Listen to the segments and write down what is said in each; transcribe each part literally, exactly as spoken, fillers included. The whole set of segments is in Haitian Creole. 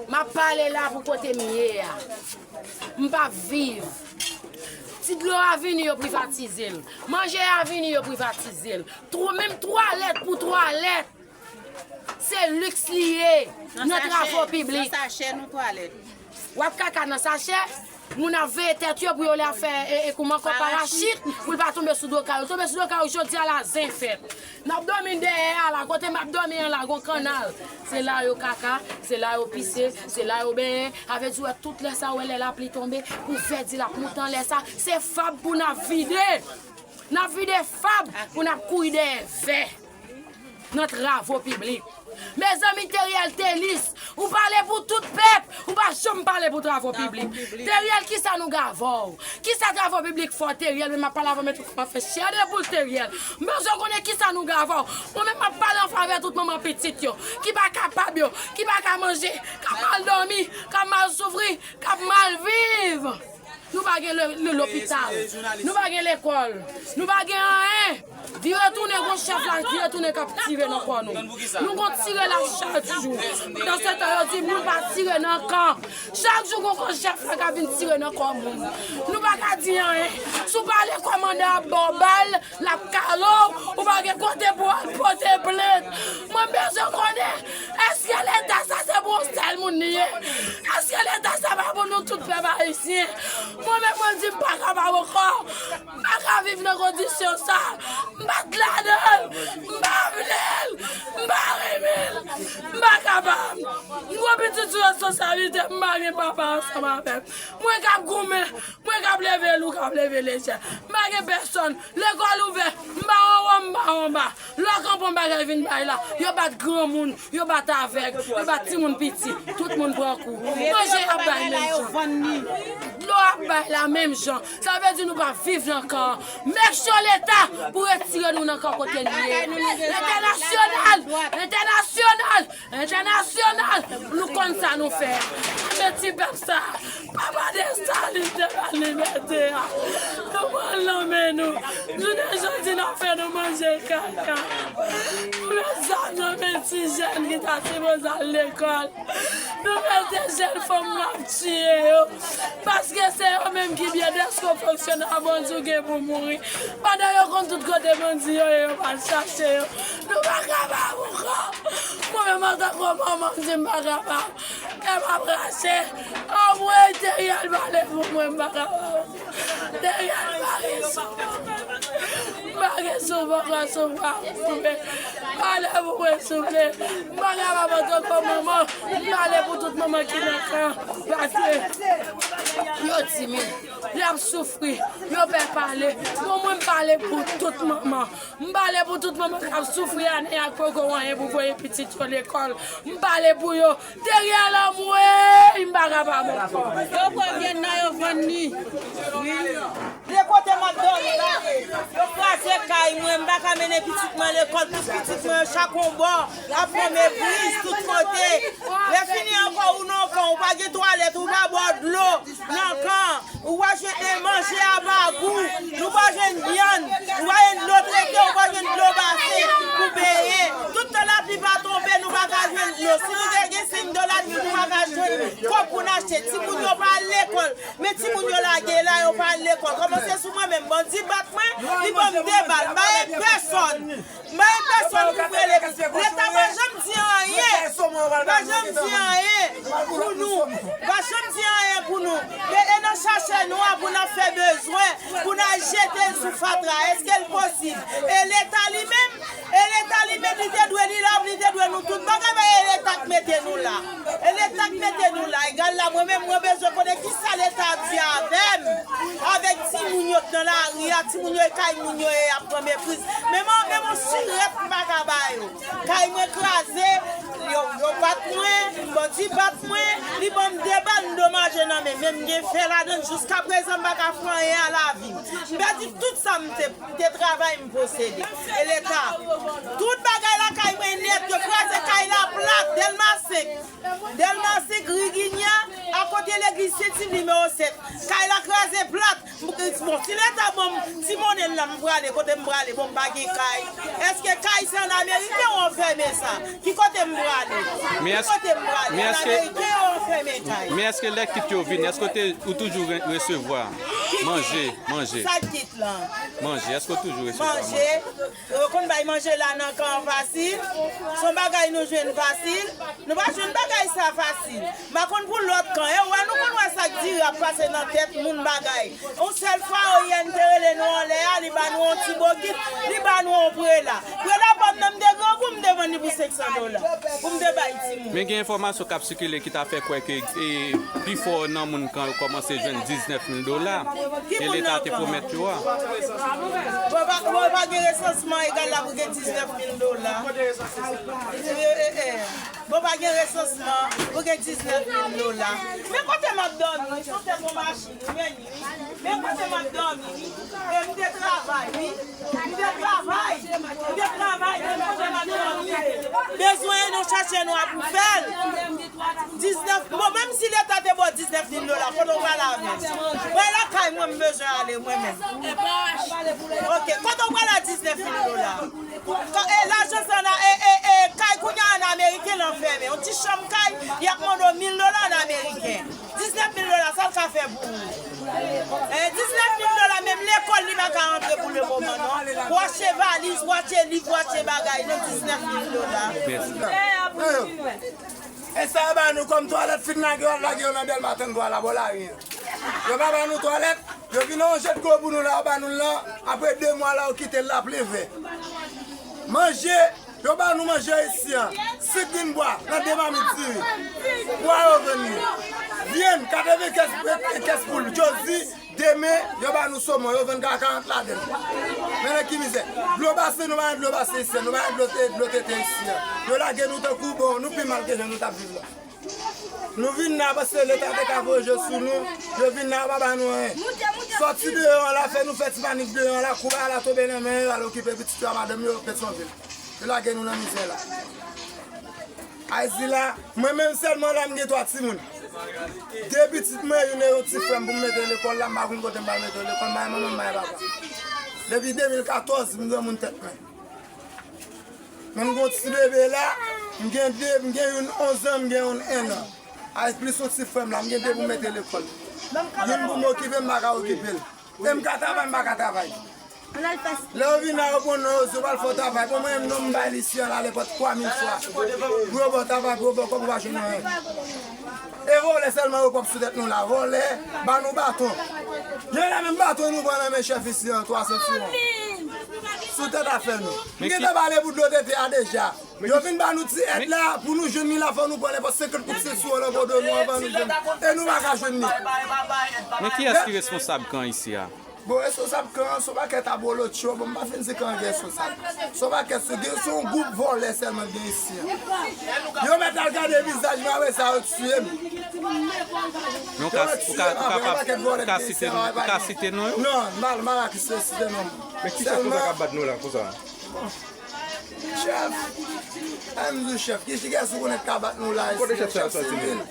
M ap pale la pou kote m ye a. M p ap viv. Ti dlo a vini, yo privatize l. Manje a vini, yo privatize l. Twò, menm twalèt pou twalèt, se liks li ye nan travo piblik. Nan sachè nou twalèt. W ap kaka nan sachè, moun ap veye tèt yo pou yo lè ap fè e, e kouman kò parachit, pou l pa tonbe sou do kay ou. Tonbe sou do kay ou jodi a la zen fèt. N ap dòmi dèyè a la, kote m ap dòmi an la, gon kannal. Se la yo kaka, se la yo pise, se la yo benyen. Sa vle di w wè tout lè sa w wè lè lapli tonbe, pou vèdi l ap moute anlè sa, se fab pou n ap vide. N ap vide fab pou n ap kouri dèyè vè nan travo piblik. Mezanmi, Teriel te lis, ou pale pou tout pèp, ou pa janm pale pou travo piblik. Teriel, kisa nou gavè w? Kisa travo piblik fè w, Teriel? Men m ap pale avè w, men tout kòman fè chè de poul, Teriel. M bezwen konnen kisa nou gavè w. Mwen menm m ap pale an favè tout manman pitit yo, ki pa kapab yo, ki pa ka manje, k ap mal dòmi, k ap mal soufri, k ap mal viv. Nou pa gen le- le- lopital. Nou pa gen lekòl. Nou pa gen anyen. Vire tounen, gon chèf la vire tounen k ap tire nan kò nou. Nou gon tire la chak jou. Pandan se tan, yo di moun pa tire nan kan. Chak jou, gon kò chèf la k ap vin tire nan kò moun. Nou pa ka di anyen. Si w pale, kòmandan ap ba w bal, l ap kale w, ou pa gen kote pou w al pote plent. Mwen bezwen konnen, èske Leta sa se pou yon sèl moun li ye? Èske Leta sa pa pou nou tout pèp ayisyen? Mwen menm, mwen di m pa kapab ankò. M pa ka viv nan kondisyon sa. M pa t ladan l. M pa vle l. M pa renmen l. M pa kapab. M gon pitit sou responsablite m, m pa gen papa ansanm avè m. Mwen k ap goumen. Mwen k ap leve lou, k ap leve lejè. M pa gen pèsòn. Lekòl ouvè. M pa anwo, m pa anba. Lè w kanpe yon bagay vin bay la, yo bat granmoun, yo bat avèg, yo bat timoun piti. Tout moun pran kou. Manje ap bay menm jan. Dlo ap bay la menm jan. Sa vle di nou pa viv nan kan an. Make sure Leta pou retire nou nan kan kote nou ye. Entènasyonal! Entènasyonal! Entènasyonal, nou konn sa nou fè. Men ti pèp sa, papa Desalin te ban libète a. Nou pran l nan men nou. Jounen jodi n ap fè nou manje kaka. Nou met zam nan men ti jèn ki ta sipoze al lekòl. Nou mete jèn fanm n ap tiye yo. Paske se yo menm ki byen, dèske w fonksyonè a, bandi w gen pou mouri. Pandan yo konn tout kote bandi yo ye, yo pa chache yo. Nou pa kapab ankò. Mwen menm antanke manman, m di m pa kapab. Kè m ap rache. Anmwey, Teriel pale pou mwen, m pa kapab. Teriel pa gen sou. M pa gen sou, m pa gen sou, m pa gen sou. Pale pou mwen, souple. M pa kapab antanke manman. M pale pou tout manman ki nan kan. Paske yo timid. Y ap soufri. Yo pè pale. Bon, mwen m pale pou tout manman. M pale pou tout manman k ap soufri ane a k poko anyen pou voye pitit yo lekòl. M pale pou yo. Teriel anmwey, m pa kapab ankò. Yo pran vyann nan, yo vann li. Wi. De kote m ap dòmi la, yo kraze kay mwen, m pa ka mennen pitit mwen lekòl, tout pitit mwen yo chak yon bò, ap pran mepriz tout kote. Lè fini ankò, ou nan kan, ou pa gen twalèt, ou pa bwè dlo nan kan. Ou pa jwenn manje a pa gou, nou pa jwenn vyann, ou pa jwenn dlo trete, ou pa jwenn dlo base pou benyen. Tout tan lapli pa tonbe, nou pa ka jwenn dlo. Si nou te gen senk dola dlo, nou pa ka jwenn kòb pou n achte. Timoun yo pa al lekòl, men timoun yo lage la, yo pa al lekòl. Kòmanse sou mwen menm, bandi bat mwen, li ban m de bal, m pa gen pèsòn. M pa gen pèsòn pou m rele. Leta pa janm di anyen. Pa janm di anyen pou nou. Pa janm di anyen pou nou. Men e nan sachè nou a pou n ap fè bezwen, pou n al jete l sou fatra. Èske l posib? E Leta li menm, e Leta li menm, li te dwe li la, li te dwe nou tout bagay, men e Leta k mete nou la. E Leta k mete nou la. Egal la, mwen menm, mwen bezwen konnen kisa Leta ap di avè m. Avèk timoun yo k nan lari a, timoun yo e kay moun yo ye, y ap pran mepriz. Men mwen, men mwen sirèt m pa ka ba yo. Kay mwen kraze, yo, yo bat mwen, bandi bat mwen, li ban m de bal, m domaje nan men, men m gen fè ladan l, jiskaprezan m pa ka fè anyen a lavi m. M pèdi tout sa m te, m te travay, m posede. E Leta, tout bagay Kay lakay mwen nèt, yo kraze kay la plat, Dèlma senk. Dèlma senk, Riginya, akote legliz Sent Iv nimewo sèt. Kay la kraze plat. Bon, si Leta ban m ti monnen l la, m prale, kote m prale? Bon, m pa gen kay. Èske kay se an ameriken ou an fèmen sa? Ki kote m prale? Ki kote m prale? An ameriken ou an fèmen kay? Men èske lè kit yo vini, èske w te, ou toujou re- resevwa manje, manje? Sa kit lan? Manje, èske w toujou resevwa manje? Manje. Yo konn bay manje la nan kan an fasil. Se yon bagay nou jwenn fasil. Nou pa jwenn bagay sa fasil. M pa konn pou lòt kan. E w wè, nou konn wè sa k diri ap pase nan tèt moun bagay. Yon sèl fwa, O I N te rele nou anlè a, li ba nou yon ti bokit, li ba nou yon prela. Prela pa m nan, m te grangou, m te vann li pou senk san dola. Pou m te bay timoun. Men gen enfòmasyon k ap sikile ki ta fè kwè ke, e, pifò nan moun kan yo kòmanse jwenn diznèf mil dola ke Leta te pwomèt yo a. Bon, pa, bon, pa gen resansman egal la pou gen diznèf mil dola. E, e, e. Bon, pa gen resansman pou gen diznèf mil dola. Men kote m ap dòmi, sou tèt yon machin, wi, men, wi. Men kote m ap dòmi, wi. E m te travay, wi. M te travay. M te travay, men kote m ap dòmi. Bezwen nou chache nou a pou fè l. Diznèf, bon, menm si Leta te ba w diznèf mil dola, kote w pral avè l? Mwen lakay mwen, m bezwen ale, mwen menm. Oke, kote w pral a diznèf mil dola? Ko- e, lajan sa nan, e, e, e, kay kounye a an ameriken lan fèmen. Yon ti chanm kay, y ap mande w mil dola an ameriken. Diznèf mil dola, sa l ka fè pou ou? E, diznèf mil dola, menm lekòl li pa ka antre pou lemoman, non. Pou achte valiz, pou achte liv, pou achte bagay, non, diznèf mil dola. Mèsi. E sa yo ba nou kòm twalèt, fin lage yo, al lage yo nan Dèlma trannntwa la, bò lari an. Yo pa ba nou twalèt, yo vin nan yon jèt gwo pou nou la, yo ba nou l lan, apre de mwa la, yo kite l la plen vè. Manje, yo ba nou manje ayisyen an, senk grenn bwa, nan de mamit diri. Bwa yo vann li. Vyann, katreven kès, kès poul, Jozi, demen, yo ba nou somon, yo vann ka karant ladan l. Men nan ki mizè. Dlo basen, nou pa gen dlo basen isi a, nou pa gen dlo te, dlo tete isi a. Yo lage nou tankou, bon, nou pi mal ke jan nou t ap viv la. Nou vin la paske Leta te ka voye je sou nou, yo vin la, yo pa ba nou anyen. Sòti deyò an la, fè nou fè ti panik deyò an la, kou bagay la tonbe nan men yo, al okipe pitit yo a madanm yo, Petyonvil. Yo lage nou nan mizè la. Ayiti la, mwen menm sèlman la, m gen twa timoun. De pitit mwen, youn e yon ti frè m pou m mete lekòl la, m pa konn kote m pral mete yo lekòl, m pa gen manman, m pa gen papa. Depi de mil katòz, m granmoun tèt mwen. Men m gen yon ti bebe la, m gen de, m gen youn onz an, m gen youn en an. Avèk plis yon ti frè m la, m gen de pou m mete lekòl. Youn pou m okipe, m pa ka okipe l. E m ka travay, m pa ka travay. Lè yo vin la, yo pran non yo, yo pral fè travay. Bon, mwen menm, non m bay li isi a la, nenpòt twa mil fwa. Pou yo ba w travay, pou yo ba w kòb, ou pa jwenn anyen. E vòlè sèlman yo pwòp sou tèt nou la. Vòlè, ba nou baton. Gen la menm baton nou pran nan men chèf isi a, twa san tiwon. Sou tèt afè nou. M gentan pale pou dlo tete a deja. Yo vin ba nou ti èd la, pou nou jwenn li la, fò nou pran nenpòt senkant kout sèl sou anlè do nou anvan nou jwenn. E nou pa ka jwenn li. Men kiyès ki responsab kan isi a? Bon, responsab kan an, se yon pakèt abolotcho, bon, m pa fin di kan an gen responsab. Se yon pakèt, se gen, se yon gwoup vòlè sèlman gen isi a. Yo mèt al gade vizaj mwen, apre sa, yo tiye m. Men ou ka, ou ka, ou ka, ou ka site non yo? Non, m pa, m pa ka site non. Men ki chèf konsa k ap bat nou la, konsa? Chèf, ann di w chèf, ki, kiyès ou konnen k ka bat nou la isi? Kote chèf sa yo sòti menm?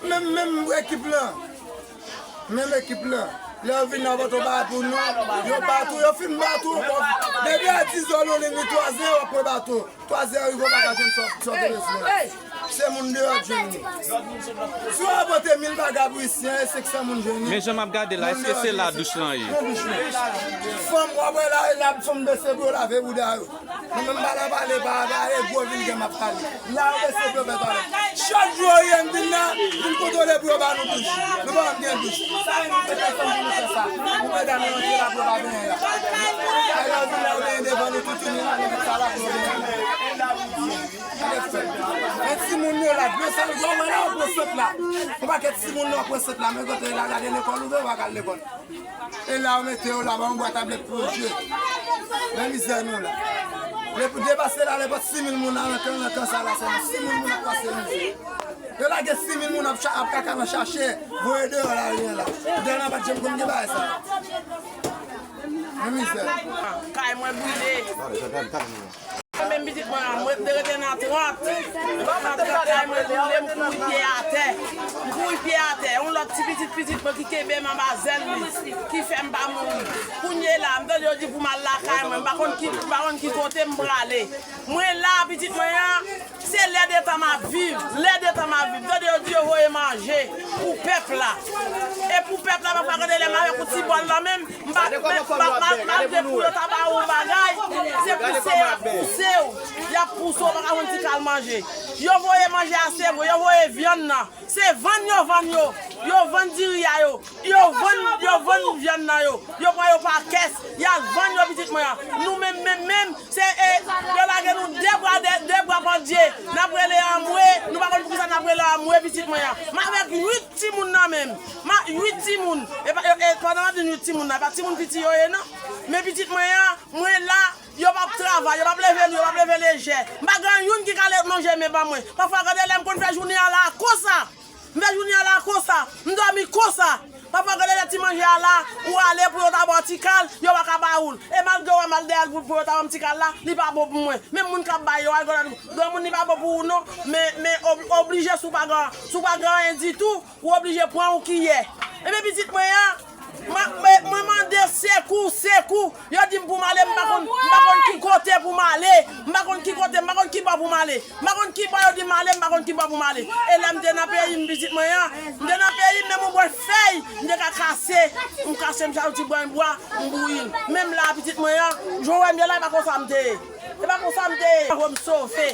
Menm, menm ekip lan. Menm ekip lan. Lè yo vin nan pote yon bagay pou nou, yo bat ou, yo fin bat ou ankò. Depi a diz zè nan lit, twa zè, w ap pran bato. Twa zè rive, w pa ka jwenn sa w, sa w te bezwen. Se moun deyò k jwenn nou. Si w ap pote mil bagay pou isi a, e senk san moun jwenn li. Men jan m ap gade la, èske se la douch lan ye? Nan douch lan. Fanm, w ap wè la, e la fanm bese pou yo lave bouda yo. Mwen menm m pa nan pale, pa gade gwo vilgè m ap pale. La yo bese pou yo fè twalèt. Chak jou O I M vin la, vin kontwole pou yo ba nou douch. Nou pa menm gen douch. Sa e nou te fè fanm pou nou fè sa. Pou medam yo antre la pou yo pa benyen la. Sa yo vin la, yo benyen devan nou, tout fini la, nou sa la pou yo benyen. Men timoun yo la, dlo sal, gwo wè la, yo pran sant la. Yon pakèt timoun yo pran sant la, men kote la, gade lekòl ouvè, yo pa ka al lekòl. E la yo mete yo la, ba yon bwa tablèt pou yo jwe. Men mizè nou la. Depi depase la, nenpòt sis mil moun nan kan, nan kan sa la, sèlman sis mil moun ap pase mizè. Yo lage sis mil moun ap cha-, ap kaka nan chache, voye deyò lari an la. Dèlma pa t janm konn gen bagay sa. Men mizè. Kay mwen brile. Menm pitit mwen an, mwen te rete nan trant. Nan trant kay mwen boule, m kouri pye atè. M kouri pye atè. Yon lòt ti pitit, pitit mwen ki kenbe m anba zèl li, ki fè m pa mouri. Kounye la, m tande yo di pou m al lakay mwen. M pa konn ki, m pa konn ki kote m prale. Mwen la, pitit mwen an, se lè de tan m ap viv. Lè de tan m ap viv. M tande yo di yo voye manje pou pèp la. E pou pèp la, pafwa gade lè m avèk yon ti bòl nan men m, M pa, m pa, m pa, malgre pou yo ta ba ou bagay, se pouse y ap pouse w. Y ap pouse w, ou pa ka jwenn ti kal manje. Yo voye manje a, se vre, yo voye vyann nan. Se vann yo vann yo. Yo vann diri a yo. Yo vann, yo vann vyann nan yo. Yo pran yo pa kès. Y al vann yo, pitit mwen an. Nou menm, menm, menm, se, e, yo lage nou de bra, de, de bra pandye. N ap rele anmwe. Nou pa konn poukisa n ap rele anmwe, pitit mwen an. M avèk uit timoun nan men m. Ma, uit timoun. E pa, e, e, pandan m ap di n uit timoun nan, e pa timoun piti yo ye, non. Men pitit mwen an, mwen la, yo p ap travay, yo p ap leve, yo p ap leve lejè. M pa gen youn ki ka le-, lonje men ban mwen. Pafwa, gade lè m konn fè jounen an la konsa. M fè jounen an la konsa. M dòmi konsa. Pafwa, gade lè ti manje a la, ou ale pou yo ta ba w ti kal, yo pa ka ba ou l. E malgre w al dèyè l pou, pou yo ta ba m ti kal la, li pa bon pou mwen. Menm moun k ap bay yo a, granmoun li pa bon pou ou non. Men, men ob-, oblije si w pa gen, si w pa gen anyen ditou, ou oblije pran yon kiyè. Ebyen pitit mwen an, mwen, mwen, mwen mande sekou, sekou. Yo di m pou m ale, m pa konn, m pa konn ki kote pou m ale. M pa konn ki kote, m pa konn ki bò pou m ale. M pa konn ki bò yo di m ale, m pa konn ki bò pou m ale. E lè m te nan peyi m, pitit mwen an, m te nan peyi m, menm yon bwèt fèy, m te ka kase, m kase, m chache yon ti bwen bwa, m bouyi l. Menm la, pitit mwen an, jan w wè m ye la, e pa konsa m te ye. E pa konsa m te ye. Fò m sove.